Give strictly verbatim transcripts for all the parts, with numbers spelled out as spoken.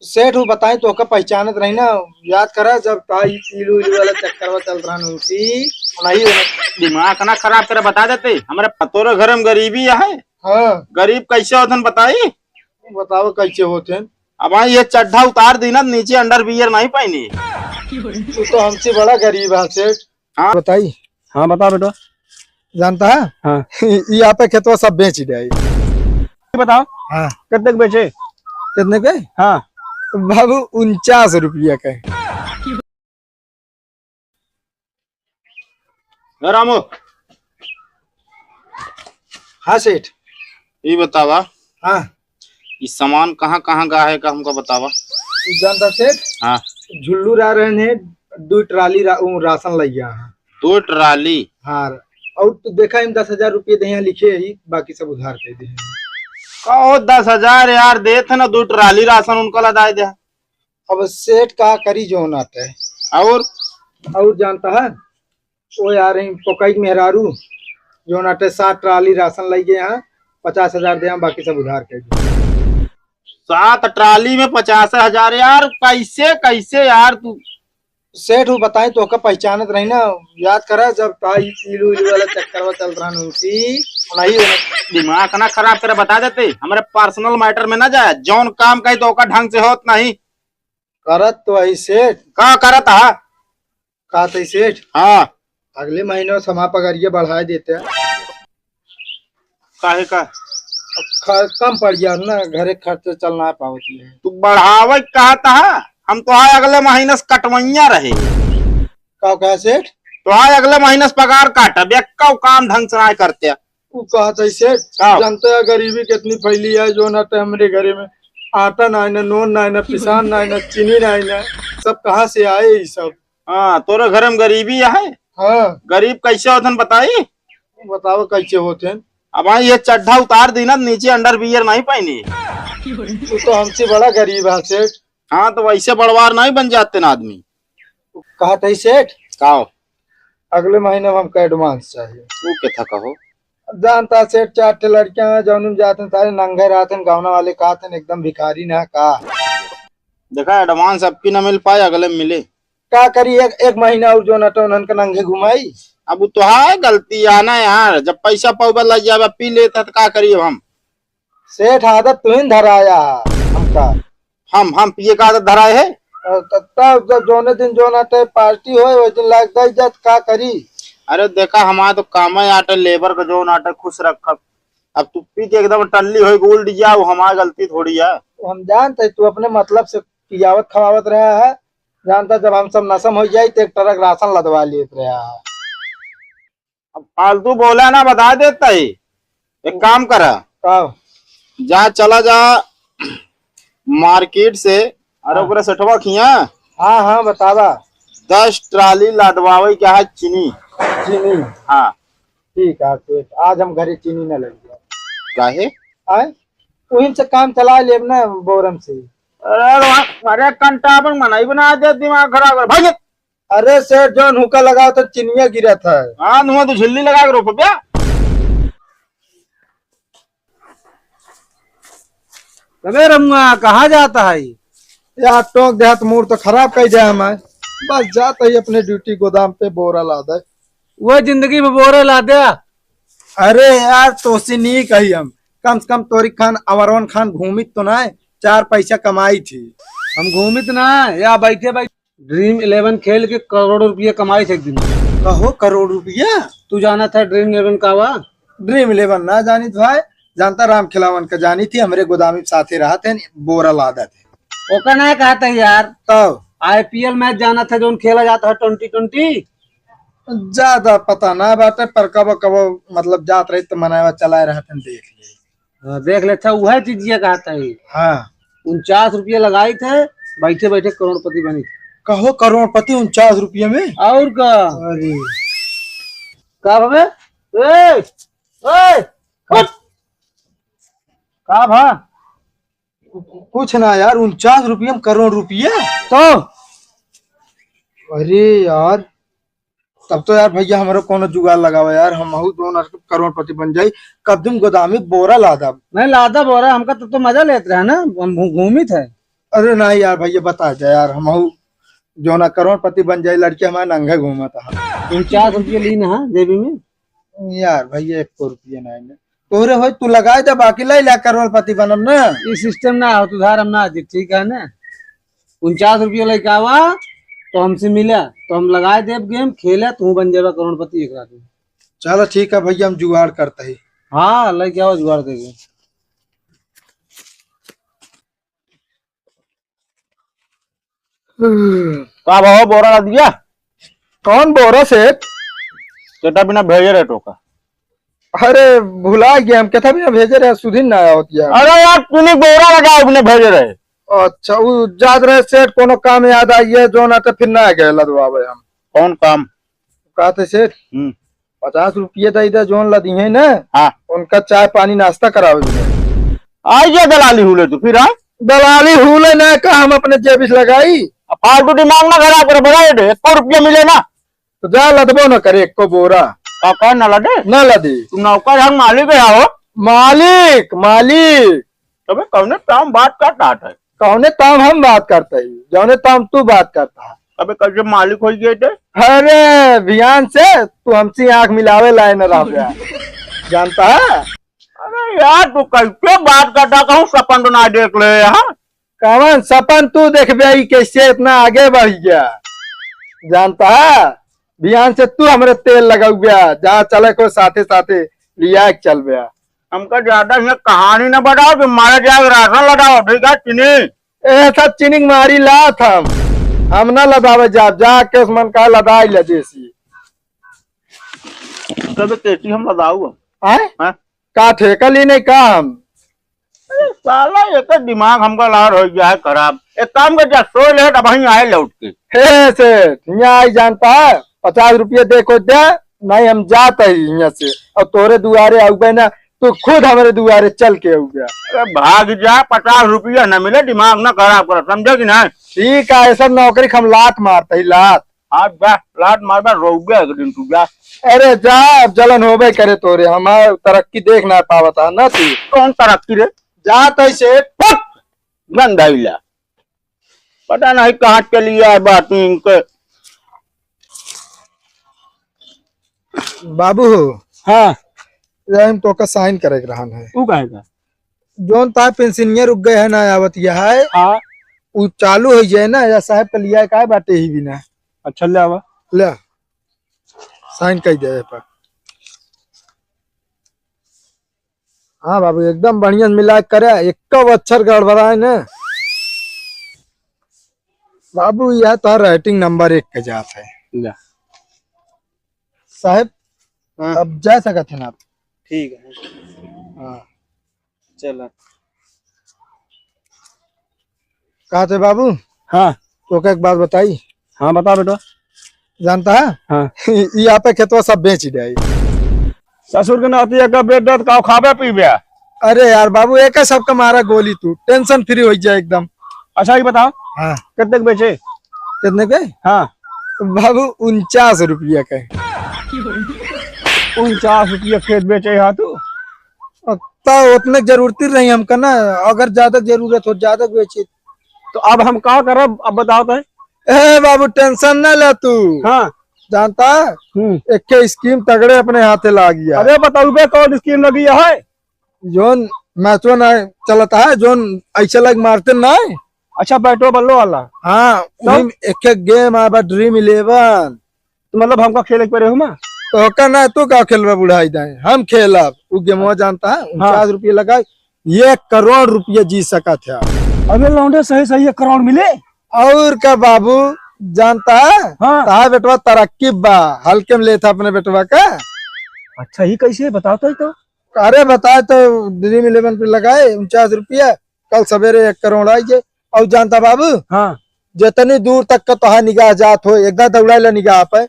सेठ, वो बताई, तोहका पहचानत रही ना, याद करा, जब ता ई पीलू उलू वाला चक्कर में चल रहा ना, उसी नहीं हो। दिमाग ना खराब करे, बता देते, हमरे पतोरे घर में गरीबी है। हाँ। गरीब कैसे होतन बताई? बताओ कैसे होतन। अब हाँ, ये चड्ढा उतार दी ना, नीचे अंडरवियर नहीं पहनी। तू तो हमसे बड़ा गरीब है सेठ। हाँ। बताई। हाँ, बता बेटा। जानता है? हाँ। ये आपे खेतवा सब बेच ही जाए। ये बताओ। हाँ। कितने के बेचे? कितने के? हाँ। बाबू, उनचास रुपया के। ए रामू। हाँ सेठ। ई बतावा। हाँ। ई सामान कहाँ कहाँ का है का हमका बतावा। ई जानता सेठ? हाँ। झुल्लू रा रहे हैं, दो ट्राली रा-, उ राशन लइया है। दो ट्राली? हाँ। और तो देखा, हम दस हजार रुपये दे यहाँ लिखे ही, बाकी सब उधार कर दे हैं। कहो दस हजार यार, देत है ना, दो ट्राली राशन उनका लदाए दे। अब सेठ का करी जो ना ते। और? और जानता है, वो यार, इन पोकई के मेहरारू, जो नाटे सात ट्राली राशन लइ गए हैं, पचास हजार दे, हम बाकी सब उधार कर दे। सात ट्राली में पचास हजार यार, कैसे, कैसे यार तू? सेठ, वो बताई, तोहका पहचानत रही ना, याद करा, जब ता ई पीलू उलू वाला चक्कर में चल रहा ना, उसी नहीं हो। दिमाग ना खराब करे, बता देते, हमरे पर्सनल मैटर में ना जाए, जौन काम कही तो ओका ढंग से होत नहीं। करत तो आई सेठ। का करत हा? का तई सेठ? हाँ। अगले महीने से हमार पगारिया बढ़ाए देते। काहे का? अब ख-, कम पड़ गया ना, घरे खर्च चल ना पावत है। तू बढ़ावे का कहत हा? हम तो आए अगले महीने से कटवैया रहे। का कहा सेठ? तो आए अगले महीने से पगार काटब, एक्का काम ढंग से ना करते। उ कहत है सेठ, का? जानते हैं गरीबी कितनी फैली है, जो ना तो हमरे घरे में आटा ना है, ना नून ना है, ना पिसान ना है, ना चीनी ना है, ना सब कहाँ से आए ये सब? हाँ, तोरे घर में गरीबी है? हाँ। गरीब कैसे होतन बताई? बताओ कैसे होतन? अब हाँ, ये चड्ढा उतार दी ना, नीचे अंडरवियर नहीं पहनी। तू तो हमसे बड़ा गरीब है सेठ। हाँ, तो वैसे बड़वार नहीं बन जाते ना आदमी। कहत है सेठ, काओ? अगले महीने में हमका एडवांस चाहिए। तू के था कहो? जानता सेठ, चार ठे लड़कियां हैं, जौन में जाते हैं, सारे नंगे रहते हैं, गाँव वाले कहते हैं, एकदम भिखारी ना का। देखा, एडवांस अब की ना मिल पाए, अगले में मिले। का करी, एक, एक महीना और जो ना तो उन्हन के नंगे घुमाई। अब वो तो है गलती है ना यार, जब पैसा पाउबा लग जावे, पी लेता तो का करी अब हम? सेठ, आदत तुहिन धराया है हमका। हम, हम पिए का आदत धराए है? अ, त-, तब जब जोने दिन जोना ते पार्टी होए, वही दिन लाग दई जात, का करी? अरे देखा, हमार तो काम है आटे, लेबर का जोन आटे खुश रखब। अब तू पी के एकदम टल्ली होई, गोल्ड जाओ, हमार गलती थोड़ी है। तो हम जानते, तू अपने मतलब से पियावत खवावत रहा है, जानता, जब हम सब नशम हो जाई, तो एक ट्रक राशन लदवा लेत रहा है। अब फालतू बोला ना, बता देता ही। एक काम करा, का? जा, चला जा मार्केट से, अरे हाँ। ओकरे सेठवा खिया। हाँ, हाँ, बतावा। दस ट्राली लदवावे के है चीनी। चीनी? हाँ। ठीक है सेठ, आज हम घरे चीनी न लइया। काहे? आए? उहिन से काम चला लेब ना बोरम से। अरे, अरे, कंटापन मनई बना दे, दिमाग खराब कर। भाग। अरे सेठ, जौन हुक्का लगाओ तो चिनिया गिरत है। हाँ, नुआ तो झिल्ली लगा के रोप बे। अबे रमुआ, कहाँ जाता है? यार, टोक देहा तो मूड तो खराब कर दिया हमारे। बस जाता ही अपने ड्यूटी गोदाम पे बोरा लादे। वो जिंदगी में बोरा लादे। अरे यार, तोसे नहीं कही हम, कम से कम तोरी खान अमरवन खान घूमित तो ना, चार पैसा कमाई थी। हम घूमित ना, या बैठे बैठे ड्रीम इलेवन खेल के करोड़ों रुपया कमाई थे एक दिन। कहो, करोड़ रुपया? तू जाना था ड्रीम इलेवन का हुआ? ड्रीम इलेवन ना जानी था, जानता राम खिलावन का जानी थी, हमरे गोदामी साथे रहा थे, बोरा लादा थे। ओका ना कहा था यार। तब? आईपीएल मैच जाना था, जोन खेला जाता है ट्वेंटी ट्वेंटी। ज्यादा पता ना बाटे, पर कबो कबो मतलब जात रही तो मनावा चलाए रहत हन, देख ले। हाँ, देख ले, अच्छा, उहे चीजिया कहत है। हाँ। उनचास रुपया लगाई थे, बैठे बैठे करोड़पति बनी थे। कहो, करोड़पति उनचास रुपया में? और का? अरे। का भवे? ए! ए! उठ! का भा? कुछ ना यार, उनचास रुपया में करोड़ रुपया। तो? अरे यार, तब तो यार भैया, हमरो कोनो जुगाड़ लगावा यार, हमहू दोनों करोड़पति बन जाई। कब दिन गोदामी बोरा लादब। नहीं, लादा बोरा, हमका तब तो मजा लेत रहे ना, हम घू-, घूमित है। अरे ना यार भैया, बता दे यार, हम हऊ जो ना करोड़पति बन जाए, लड़के हमारे नंगे घूमत है। उनचास रुपये लीन है जेबी में। यार भैया, एक रुपये ना है। तोहरे होई, तू लगाए दे, बाकी ले ला, करोड़पति बनम ना। ये सिस्टम ना हो, उधार हम ना दी, ठीक है ना? उनचास रुपये लेके आवा, तो हमसे मिला, तो हम लगाए देब गेम, खेले, तू बन जाबा करोड़पति एक रात में। चलो ठीक है भैया, हम जुगाड़ करते ही। हाँ, लेके आओ जुगाड़ करके। का भाव बोरा ला दिया? कौन बोरा सेठ? केटा बिना भेजे रहे टोका। अरे भुला गया हम, केटा बिना भेजे रहे, सुधीन ना आवत यार। अरे यार, तूने बोरा लगा अपने भेजे रहे। अच्छा, उ जात रहे सेठ, कोनो काम याद आई है जो ना तो फिर ना गए लदवावे हम। कौन काम? कहते सेठ, हम्म। पचास रुपये दे दे, जोन ला दिहे ना, हाँ। उनका चाय पानी नाश्ता करावे के। आई जा दलाली हुले तू फिर, हाँ? दलाली हुले ना का, हम अपने जेब से लगाई। अब फालतू दिमाग ना खराब कर, बता दे, एको रुपया मिले ना। तो जा लदबो ना करे एको बोरा। का, का ना लदे? ना लदे। तू नौकर है, मालिक है हो? मालिक, मालिक। अबे कौने काम बात करता है? कौने काम हम बात करता है? जौने काम तू बात करता है। अबे कैसे मालिक हो गए थे? अरे बिहान से तू हमसे आंख मिलावे लाए न रह गया। जानता है? अरे यार तू कैसे बात करता, कहूँ सपन तो ना देख ले यार। कौन सपन तू देखबे, ई कैसे इतना आगे बढ़ गया? जानता है? बिहान से तू हमरे तेल लगाऊ गया, जहाँ चले को साथे साथे लिया के चल गया। हमका ज्यादा यहाँ कहानी न बताओ, जो मारा जाए राशन लगाओ, ठीक है, चीनी। ए, सब चीनी के मारी लात हम। हम ना लदावे जाब, जाके उस मन का लदाई ले देसी। तबे तेती हम लदाऊ हम। आए? हाँ? का ठेका ली नहीं का हम? अरे साला, एक दिमाग हमका लार हो गया है खराब। एक काम कर, जा सो ले, अब वहीं आए लौट के। हे सेठ, यहाँ आई जानता है, पचास रुपये दे को दे, नहीं हम जाता ही यहाँ से। और तोरे दुआरे आउबे ना, तू खुद हमारे दुआरे चल के आउबे। अरे भाग जा, पचास रुपया ना मिले, दिमाग ना खराब कर, समझे कि नहीं? ठीक है, ऐसा नौकरी हम लात मारता ही, लात। आज जा, लात मारबा, रोउबे एक दिन तू जा। अरे जा, अब जलन होबे करे तोरे, हमार तरक्की देख ना पावत है ना तू। कौन तरक्की रे? जा तै सेठ। हट! गंधाइला। पता नहीं कहाँ चली आए बात इनके। बाबू हो। हाँ। ये हम तोका साइन करे के रहन है। ऊ काहे का? जौन ता पेंशनिया रुक गए है ना आवत यह है। हाँ। उ चालू हो जाए ना, या साहब के लिया का बाटे ही बिना। अच्छा, ले आवा। ले, साइन कर दे ए पर। हाँ बाबू, एकदम बढ़िया मिला के करे, एक अक्षर गड़बड़ाए ना। बाबू, यह तो राइटिंग नंबर एक के जात है। ले। साहब, हाँ। अब जा सकत हैं आप। ठीक है। हाँ। चला। कहा थे बाबू? हाँ। तोका एक बात बताई। हाँ, बता बेटा। जानता है? हाँ। ई आपे खेतवा सब बेच ही जाई। ससुर के नाती एक बेच दे तो का खाबे पीबे? अरे यार बाबू, एक सबका मारा गोली तू, टेंशन फ्री हो जाए एकदम। अच्छा, ये बताओ। हाँ। कितने के बेचे? कितने के? हाँ। बाबू, उनचास रुपया के। उनचास रुपया खेत बेचे हा तू? अब तो उतने जरूरत ही रही हमका ना, अगर ज्यादा जरूरत हो, ज्यादा बेचे। तो अब हम का करब, अब बताओ तो। ए बाबू, टेंशन ना ले तू। हाँ। जानता है? हम्म। एक के स्कीम तगड़े अपने हाथे लाग गया। अरे बताऊ बे, कौन स्कीम लगी है? जोन मैचो ना चलता है, जोन ऐसे लाग मारते ना। अच्छा, बैटो बल्लो वाला। हाँ, तो? वही एक एक गेम आबा, ड्रीम इलेवन। तो मतलब हमका खेले के पड़े हो मा? तो का ना, तू का खेलबा बुढ़ाई दाई? हम खेलब। उ गेमवा जानता है, हाँ। उनचास रुपये लगाए, एक करोड़ रुपये जीत सकत है। अबे लौंडे, सही सही एक करोड़ मिले? और का बाबू, जानता है? हाँ। तार बेटवा तरक्की बा, हल्के में लेता अपने बेटवा का। अच्छा, ही कैसे? बताओ तो, ही तो। अरे बताए तो ड्रीम इलेवन पे लगाए उनचास रुपया, कल सवेरे एक करोड़ आई जाए। और जानता बाबू, हाँ। जितनी दूर तक का तोहार निगाह जात हो, एकदम दौड़ाए ला निगाह पे।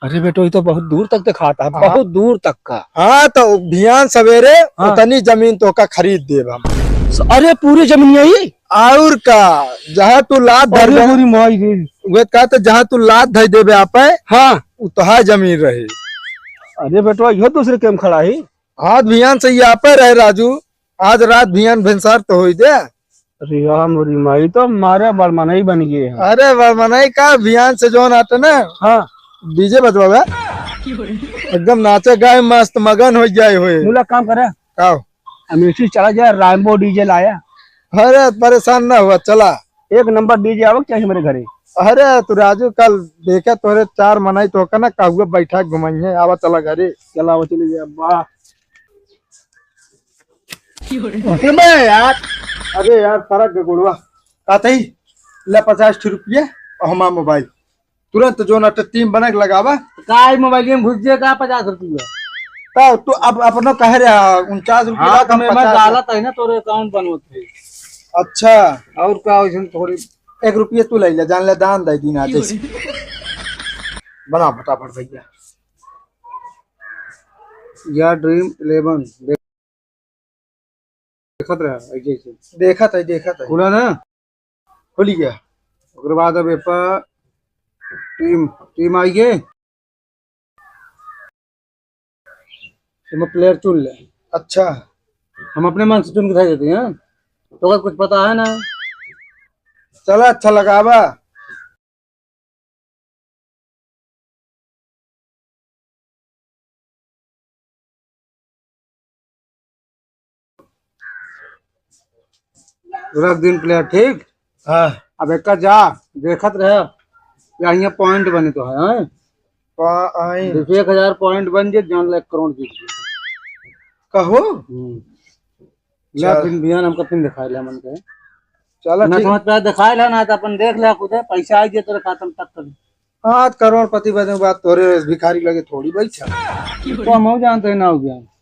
अरे बेटो, ये तो बहुत दूर तक दिखाता है, हाँ। बहुत दूर तक का। हाँ, तो बिहान सवेरे हाँ। उतनी जमीन तोका खरीद देब हम। स-, अरे पूरी जमीन यही? और का, जहाँ तू लात धर अरे दे, गोरी माई रे। वे का तो जहाँ तू लात धर देबे आप, हाँ। उ तोहार जमीन रही। अरे बेटवा, इहो दूसरे के में खड़ा ही। आज बिहान से ये आपे रहे राजू, आज रात बिहान भिनसार तो होई दे। अरे यार, मोरी माई तो मारे बड़मनई बन गए हैं। अरे बड़मनई का, बिहान से जौन आटे ना, हाँ। डीजे बजवावे, एकदम नाचे गाए, मस्त मगन हो जाए हुए। मुला काम करे। का हो? अमेठी चला जाए, रामबो डीजे लाया। अरे परेशान ना हुआ, चला। एक नंबर डीजे आवक चाहिए मेरे घरे। अरे तू राजू, कल देखे तोरे चार मनई तो का ना, कहुआ बैठा घुमाई है, आवा चला घरे। चला, वो चले गया, वाह। अरे बे यार, अरे यार, फरक के गोड़वा। का तई? ले पचास ठो रुपये और हमार मोबाइल। तुरंत जो ना तो टीम बना के लगावा। का ई मोबाइल में घुस जे का पचास रुपया? का तू अब अपनो कह रहा, उनचास रुपया हाँ, का तो मैं, मैं पचास डालत है ना, तोरे अकाउंट बनवत है। अच्छा। और का, वैसे थोड़ी एक रुपये तू ले ले, जान ले, दान दे दीना जैसे। बना फटाफट भैया। या ड्रीम इलेवन देखत रहा, ऐसे, ऐसे। देखत है, देखत है। खुला ना? खुल गया। ओकरे बाद अब एपा टीम, टीम आई है। एमे प्लेयर चुन ले। अच्छा। हम अपने मन से चुन के धर देते हैं। तो अगर कुछ पता है ना। चला, अच्छा लगावा। रख दिन प्लेयर, ठीक? हाँ। अब एक जा, देखत रहे, या यहाँ पॉइंट बने तो है, हैं? पा-, आई। देखिए, एक हजार पॉइंट बन जे, जान ले, एक करोड़ जीत जे। कहो? हम्म। ले चल। फिर बिहान हमका पिन दिखाए ले मन के। चला ना ठीक। समझ पाए, दिखाए ले ना, तो अपन देख ले खुदे, पैसा आई जे तोरे खाता में तक कर। हाँ, तो करोड़पति बने बात तोरे भिखारी लगे थोड़ी बैठा। तो हम हो जानते हैं ना हो गया।